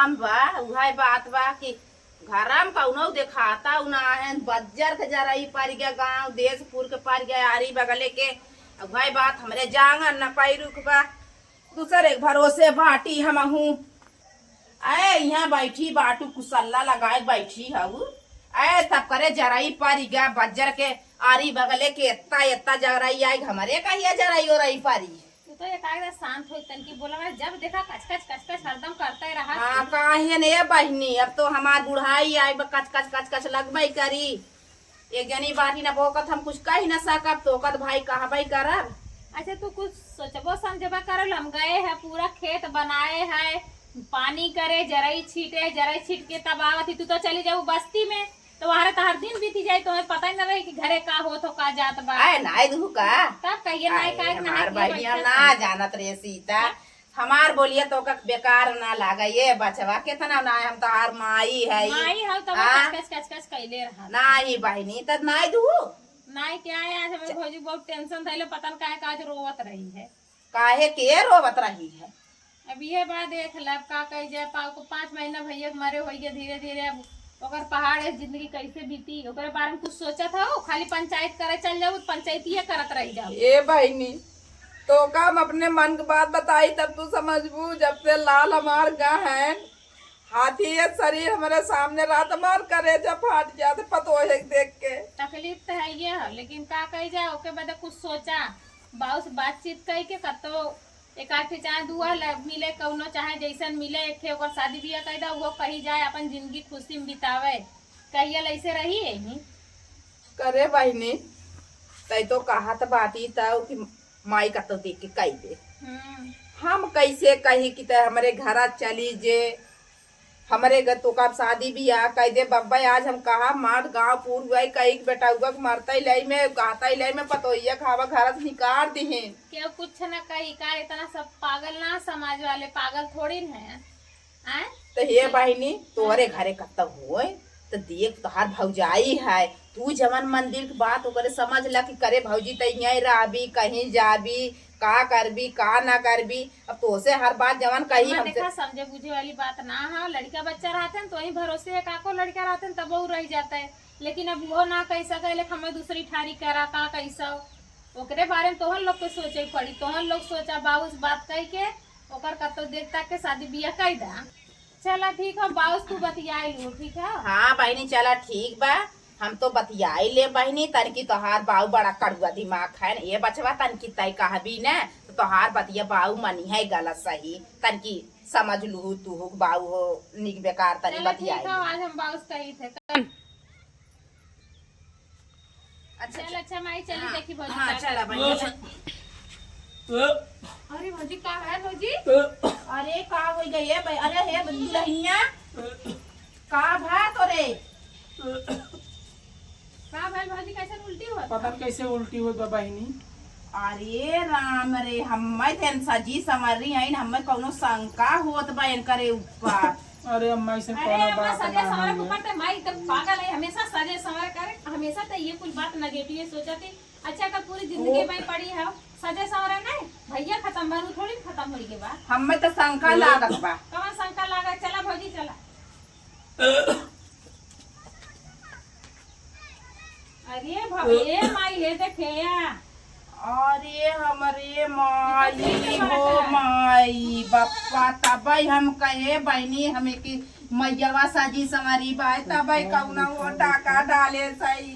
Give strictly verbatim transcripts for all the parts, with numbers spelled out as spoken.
हम बा, उहै बात बा कि घरम कउनो देखातउ ना है। बज्जर के जरई परि गया, गाँव देसपुर के परि गया, आरी बगले के। उहै बात हमरे जाँगर न पइरुख बा, दूसरे के भरोसे बाटी हमहूँ। अए, इहाँ बइठी बाटू, कुसल्ला लगाए बइठी हऊ। अए, तब करे जरई परि गया, बज्जर के आरी बगले के एत्ता, एत्ता जरई आइ, हमरे कहिया जरई ओरई परी। तू तो एक आध शांत होइ, तनकी बोला ना, जब देखा कचकच, कचकच हरदम करते रहा। हाँ, काहे ने बहिनी, अब तो हमार बुढ़ाई आइ, बा कचकच, कचकच लगबइ करी। एक जनी बाटी न बोकत, हम कुछ कहि न सकब, तोकत भाई कहबइ करब। अच्छा, तू कुछ सोचबो समझबा करल, हम गए है, पूरा खेत बनाए है, पानी करे, जरई छीटे, जरई छीट के तब आवत ही, तू तो चली जाऊ बस्ती में, तो वहारे तहार दिन बीती जाई, तुम्हें पता ही न रही कि घरे का होत हो, का जात बा। आए, नाई दुहू का? तब कहिए, नाई आए, का, नाई हमार किए बहिनी, हम बैठत ना है। जानत रहे सीता। हाँ? हमार बोलिया तोका बेकार ना लागे, ये बचवा, केतना ना, हम तोहार माई है। माई हौ, तब हाँ? कच, कच, कच, कच कइले रहा। नाई बहिनी, त नाई दुहू। नाई क्या है, आज हमें च- भौजी बहुत tension धइले, पता न काहे का आज रोवत रही है। काहे के रोवत रही है? अब ये बात देख ले, अब का कही जाए, पा-, को पाँच महीना भैया के मरे होइए, धीरे धीरे अब ओकर पहाड़ है, जिंदगी कैसे बीती, ओकरे बारे में कुछ सोचत हो? खाली पंचायत करे चल जाऊ, पंचायतिये करत रह जाऊ। ए बहिनी, तोका हम अपने मन के बात बताई, तब तू समझबू। जब से लाल हमार गा है, हाथी ये शरीर हमरे सामने, रात हमार करेजा फाट जात पतोहे के देख के। तकलीफ तो है ये है, लेकिन का कही जाए, ओके बदे कुछ सोचा, बाऊ से बातचीत कई के कतो एक आध ठे चाहे दुआ ल-, मिले कउनो, चाहे जइसन मिले, एक ठे ओकर शादी बियाह कइ दा, उहो कहीं जाए, अपन जिंदगी खुशी में बितावे। कहिया ल ऐसे रही यही? करे बहिनी, तै तो कहत बाटी तौ कि माई का तो देख के कई दे। हम्म। हम कैसे कही कि तै हमरे घरा चली जे, हमरे घर तोका शादी बियाह कइ दे बब्बा। आज हम कहा मार गाँव पूर हुआ कही कि बेटउआ के मरतै लई में, कहतै लई में पतोहिया खावा घर से निकाल दिहिन। केहू कुछ न कही का, इतना सब पागल ना, समाज वाले पागल थोड़ी न है। आय? तो हे बहिनी, तोहरे घरे कतौ होय, तो देख तोहार भौजाई है, तू जवन मंदिर के बात ओकरे समझ ला कि करे भौजी, तै यहीं रहबी, कहीं जाबी, का करबी, का ना करबी। अब तोसे हर बात जवन कही अम्मा, हमसे। देखा, समझे बूझे वाली बात ना है। लड़का बच्चा रहते हैं तो वहीं भरोसे है, काको लड़का रहते हैं तब वो रह जाता है, लेकिन अब वो ना कह सके, लेकिन हमें दूसरी ठारी करा का कैसा, ओकरे बारे में तोहन लोग के सोचे के पड़ी। तोहन लोग सोचा, बाबू से बात कह के ओकर कतौ देख ताक के शादी बियाह कह दा। चला ठीक है, बाबू से तू बतियाई लू, ठीक है? हाँ बहिनी, चला ठीक बा, हम तो बतियाई ले बहिनी। तनकी तोहार बाऊ बड़ा कड़ुआ दिमाग है न, ये बचवा तनकी तय कहबी न, तो तोहार बतिया बाऊ मनी है गलत सही, तनकी समझ लू तू हो बाऊ हो, निक बेकार तनी चला ठीक बतियाई है, ले। आज हम बाऊ से कही थे। अच्छा, चल, अच्छा। अच्छा माई, चली हाँ, देखी भौजी हाँ, का चला करत बहिनी। अरे भौजी, का है भौजी? अरे का हो गई है भाई? अरे हे दुल्हनिया, का भा तोरे? का भइल भौजी, कैसन उल्टी होत? पता न कैसे उल्टी होत बा बहिनी। अरे राम रे, हम्मे तेन सजी संवरी हईन, हम्मे कौनो शंका होत बा इनकरे ऊपर। अरे अम्मा, ऐसे अरे कौनो अम्मा, बात सजे ना संवरे है। ऊपर ते माई एकदम पागल है, हमेशा सजे संवरे करे, हमेशा ते ये कुल बात negative सोचत ही। अच्छा, कल पूरी जिंदगी ओ। में पड़ी है, सजे संवरे नहीं, भैया खत्म बा, उ थोड़ी खत्म होई के बा। हम्मे तो शंका ओ। लागत बा। कौन शंका लागा? चला भौजी, चला। अरे भा-, ए माई, ए देखे या। अरे हमरे माई हो माई, बप्पा, तबई हम कहे बहिनी, हमें कि मैयावा सजी संवरी बाय, तबई कौना वो टाका डाले सही।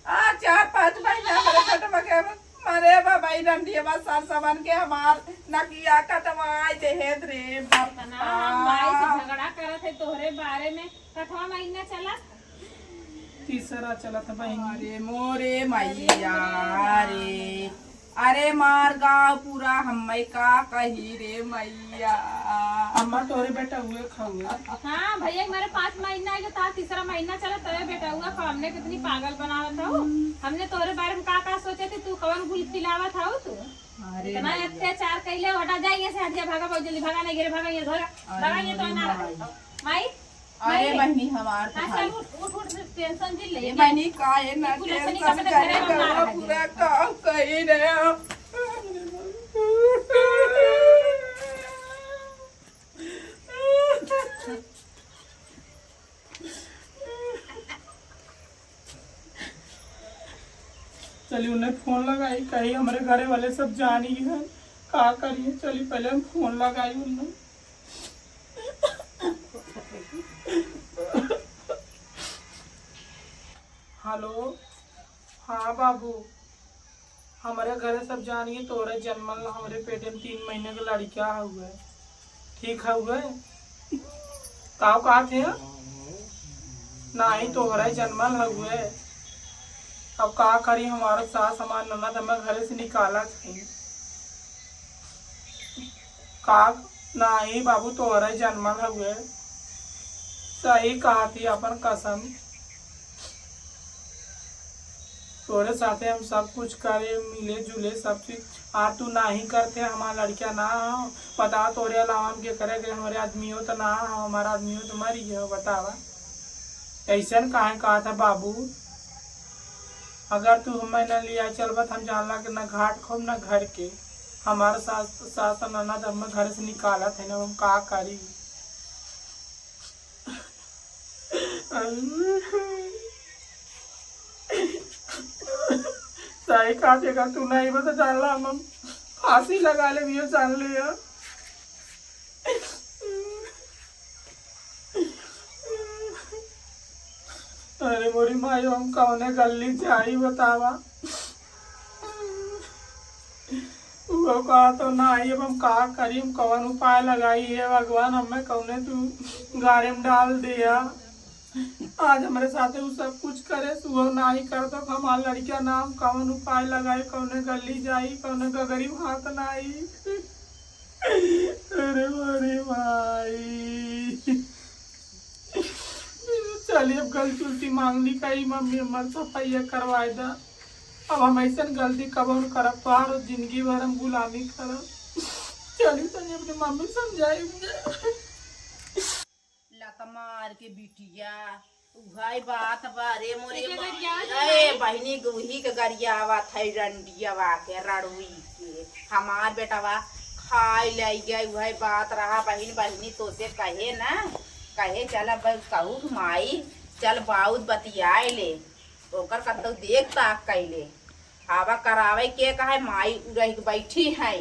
आ, चार पाँच महीना हमरे बेटवा के मरे बा भाई, रंडियवा सर समन के हमार नकिया कटवाई देहेत रे बाप। इतना हम माई से झगड़ा करत है तोहरे बारे में, कठवा महीना चला। तीसरा चलत बहिनी। अरे मोरे मैया रे, अरे मार गाँव पूरा हम्मे का कही रे मैया। अम्मा तोहरे बेटउए खाउए। हाँ भैया, हमारे पाँच महीना है, तार तीसरा महीना चला, तबे बेटउआ खाउ। हमने कितनी पागल बनावत हो। हमने तोहरे बारे में का का सोचे थे, तू कौन गुल खिलावत हो तू? अरे इतना भैया। अत्याचार कैले हो, हटा जा यहाँ से, हट जा, भागा बहुत जल्दी, भागा नहीं गिरे, भागा यहाँ से, भागा, अरे भागा यहाँ तो मेरी ना माई। रहा। माई, अरे माई। बहिनी हमार तो हाँ, भाई। चल उठ, उठ, उठ, tension जिन ले। अरे बहिनी का है ना, ये कुल ऐसे नहीं tension करते, करे घरे में करवा ना पूरा काम कही रहे हो। चली उन्हें फोन लगाई, कहीं हमरे घरे वाले सब जानी है, का करिए। चली पहले हम फोन लगाई उन्हें। हेलो। हाँ बाबू, हमरे घरे सब जानिए तोरे जनमल हमरे पेटे में तीन महीने के लड़का हउए, ठीक हउए? का कहत है? नाही तोहरे जनमल हउए। अब का करी, हमार सास हमार ननद हमें घरे से निकालत है। का? नाही बाबू, तोहरे जनमल हउए। सही कहत ही अपन कसम। तोरे साथे हम सब कुछ करे, मिले जुले सब चीज, आ तू नाही करते, हमार लड़का ना हो। बतावा तोरे अलावा हम के करे गए, हमरे आदमियों तो ना हो, हमारा आदमियों तो मर गया हो। बतावा ऐसन काहे कहा था बाबू? अगर तू हमें न लिया चलबत, हम जानला कि न घाट खोब न घर के। हमार सास, सास और ननद हमें घर से निकालत है ना, हम का करी? सही कहा, अगर तू नहीं बता जानला, हम, हम फांसी लगा ले, ये जान लिया। अरे मोरी माई, हम कौने गली जाई बतावा? वो कहा तो ना आई, अब हम का करी, हम कौन उपाय लगाई? हे भगवान, हमें कौने तू गारे में डाल दिया। आज हमरे साथे उ सब कुछ करे, सुबह ना ही कर तो हमार लड़किया ना, हम कौन उपाय लगाई, कौने गली जाई, कौने गगरी भात ना आई। अरे मोरी माई। चली, अब गलती उल्टी मांग ली का, ई मम्मी हमार सफाइया करवाए दा। अब हम ऐसन गलती कबो न करब, तोहार जिंदगी भर हम गुलामी करब। चली, तनी अपनी मम्मी समझाई मुझे। लत मार के बिटिया, उहइ बात बा रे मोरे एके माई। गरियावत ए, है। बहिनी, उही के गरियावत है, रंडियावा के, रड़ुई के। हमार बेटवा खाइ लइ गए, उहइ बात रहा, बहिन, बहिनी तोसे कहे ना, कहे, "चल अब," कहू कि, "माई, चल बाउद बतियाए ले।" ओकर कतौ देख ताक कइले। आवा करावे के कहे, माई उरहि के बैठी हैं।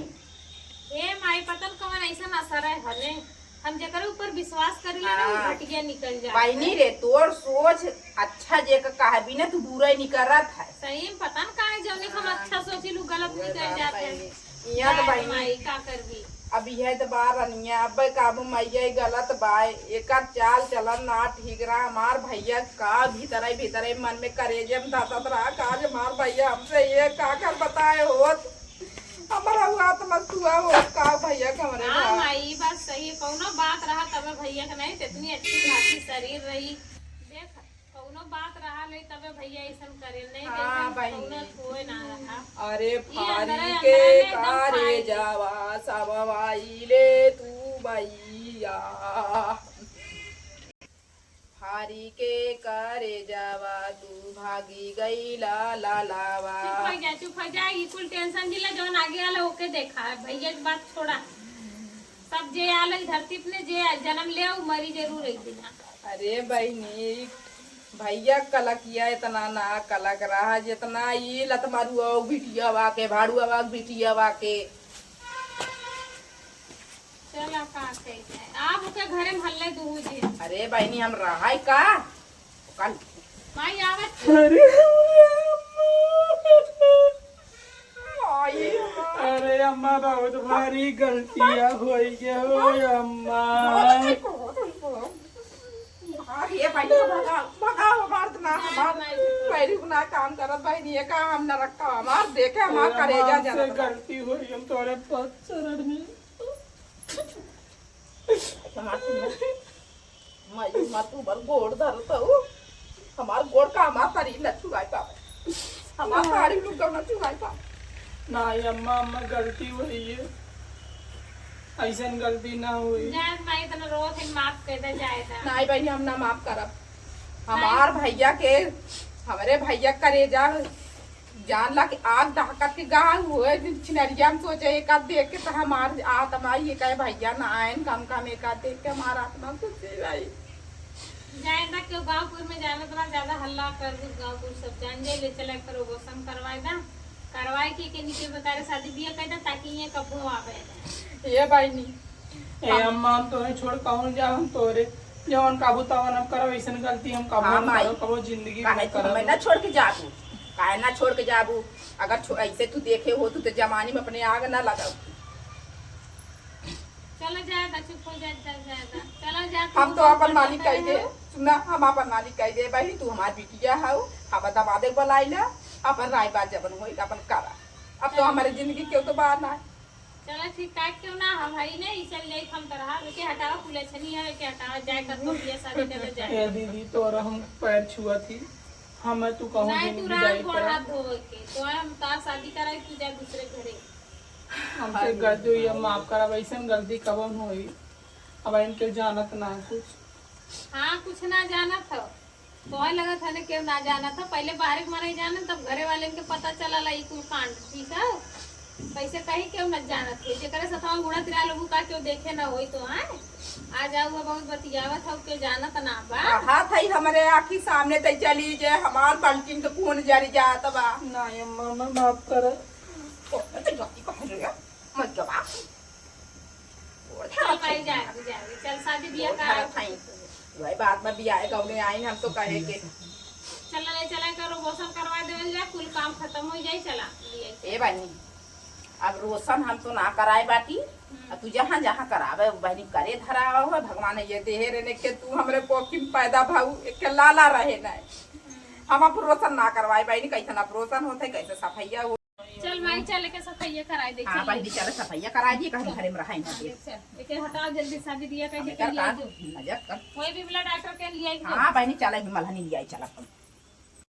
ए माई, पता न कवन ऐसन असर है हले। हम जेकरे ऊपर विश्वास करी ले ना, उ हाँ। घटिया निकल जात बहिनी है। रे, तोर सोच अच्छा जे का कहबी ना, तू बुरा ही निकरत है। सही में पता न काहे जौने हम हाँ। अच्छा सोची लू, गलत उहे निकल बात जात है। बहिनी। इहाँ तो जाए बहिनी। माई, का करबी? अब यह तो बा रनिया, अब काबू मैया ही गलत बा, एकर चाल चलन ना ठीक रहा। हमार भैया का भीतरे भीतरे मन में करेजे में धसत रहा, का आज हमार भैया हमसे ये का कर बताए होत, हमारा हुआ तो मत हुआ होत का भैया के हमरे हाँ भाई। माई, ई बात सही है। कौनो बात रहा तबे भैया के नहीं, तो इतनी अच्छी खासी शरीर रही। देख, कौनो बात रहा ले तबे भैया ऐसन करे, नहीं तो हाँ, ऐसन बहिनी। कौनो होए ना रहा। अरे ई अंदरे फारी अंदरे के में एकदम कारे फारी। जावा, सब आइले तू मैया। फारी के कारे जावा, तू भागी गईला लालावा। चुप हो जा, चुप हो जा, ई कुल tension जिला जौन आगे आला ओके देखा, भैया के बात छोड़ा। सब जे आला ई धरती पे ने जे जन्म ले, उ मरी जरूर एक दिन। अरे बहिनी, भैया कलकिया इतना ना कलक रहा, जितना ई लत मारुआ बिटिया बा के, भाड़ुआ बा बिटिया बा के। चला का कही जाए, आप ओके घरे में हल्ले दुहू जी। अरे बहिनी, हम रहाई का? कल माई आवत। अरे अम्मा। माई, अरे अम्मा, बहुत भारी गलतिया होई गया हो अम्मा। अरे भाई, भगाओ, भगाओ, हमार ना, हमार पैरी ना काम करत भाई, ये का हम ना रखा, हमार देखे, हमार अरे करेजा अम्मा, हमसे जरत बा। गलती होई, हम तोरे पद चरण में। हमार सुन। माई, माँ, तू हमार गोड़ धरत हऊ। हमार गोड़ का हमार शरीर न छुआई पावे। हमार साड़ी लुग्गा न छुआई पावे। नाही अम्मा, अम्मा गलती होई है, ऐसन गलती ना होई। जाए माई, इतना रोत है, माफ कर दे, जाए दा। नाही बहिनी, हम ना माफ करब। हमार भैया के, हमरे भैया के करेजा जान ला कि आग दहकत के गाँव हुए, दिन छिनरिया में सोचे, एक आध देख के तो हमार आत्मा ये कहे, "भैया ना आयन, कम कम एक आध देख के हमार आत्मा खुशी रही।" जाए दा, क्यों गाँवपुर में जाना तो ना, ज्यादा हल्ला कर दू, गाँवपुर सब जान जाए, ले चला करो, रोशन करवाए दा, करवाए के, के निके बेकारे शादी बियाह कर दा, ताकि ये कबो आवे ना। ये बहिनी, ए हम अम्मा, हम तोहे छोड़ कहूँ जा, हम तोरे जवन काबू तवन हम करब, ऐसन गलती हम कबो हाँ, न माई। करब, कबो जिंदगी काहे में तू करब। हमें ना छोड़ के जाबू? काहे ना छोड़ के जाबू? अगर छो-, ऐसे तू देखे हो, तू तो जमानी में अपने आग ना लगाऊ। चलो जाए दा, चुप हो जाए, चल जाए दा। चलो जा, तू हम तो अपन मालिक कह दे, सुना, हम अपन मालिक कह दे, बहिनी, तू हमार बिटिया हऊ, हम दमादे बुलाई ला, अपन राय बात जबन होई, अपन करा। अब तो हमारे जिंदगी क्यों तो बाहर ना है। चलो ठीक ठाक क्यों ना, हम हई नहीं, चल जाई हम तरह, एके हटावा, कुल छनी है, एके हटावा, जाए कर तो बियाह शादी कर जाए। ए दीदी, तोरा हम पैर छुआ थी, हमें तू कहूँ नहीं, दिन तू विदाई राम गोड़ करा। हाथ धोए के, तो हम तार शादी कराई, तू जा दूसरे घरे। हमसे गलती हुई, अब माफ करब, ऐसन गलती कबो न होई। अब इनके जानत ना है कुछ। हाँ, कुछ ना जानत हो। तोहे लगत है ना केहू ना जानत हो। पहले बाहर के मनई जाने, तब घरे वाले के पता चला ला ई कुल कांड, ठीक है? कैसे कहीं केहू ना जानत है। जेकरे साथ हम उड़त रहा लोगू का केहू देखे ना होई तो, हैं? आ जाऊ, बहुत बतियावत हो, केहू जानत ना बा। हाँ, था ही हमरे आँखी सामने तई चली जे हमार पलकिन के खून जरी जात बा। नहीं अम्मा, मैं माफ कर। ओ, मैं तो जाती कहाँ रे? मत जवा। चल भाई, जा, जा, चल, शादी बियाह ओ, का। थाई। वही बात में बियाह गौने आइन हम तो कहे के। चला ले, चला करो, रोशन करवा देवल जा, कुल काम खत्म हो जाई, चला, ले आई। ए बहिनी, अब रोशन हम तो ना कराए बाटी, हम्म। अब तू जहाँ जहाँ करावे, बहिनी करे धरावा हो, भगवान ये देहे रहने के तू हमरे कोखी में पैदा भाऊ, एक के लाला रहे ना। हम्म। हम अब रोशन ना करवाए बहिनी, कैसन अब रोशन होते, कैसे सफैया हो। चल माई, चल एके सफैया कराई दे, हाँ, चल। बहिनी, चल सफैया कराई दी, कहीं घरे में रहाई ना दे। चल, एके हटाओ जल्दी, शादी बियाह कह के हमें कर ले का? आजो। नजर कर। वही भी बोला डॉक्टर के लिए आई हाँ, बहिनी, चल, अभी मलहनी ले आई, चल अपन।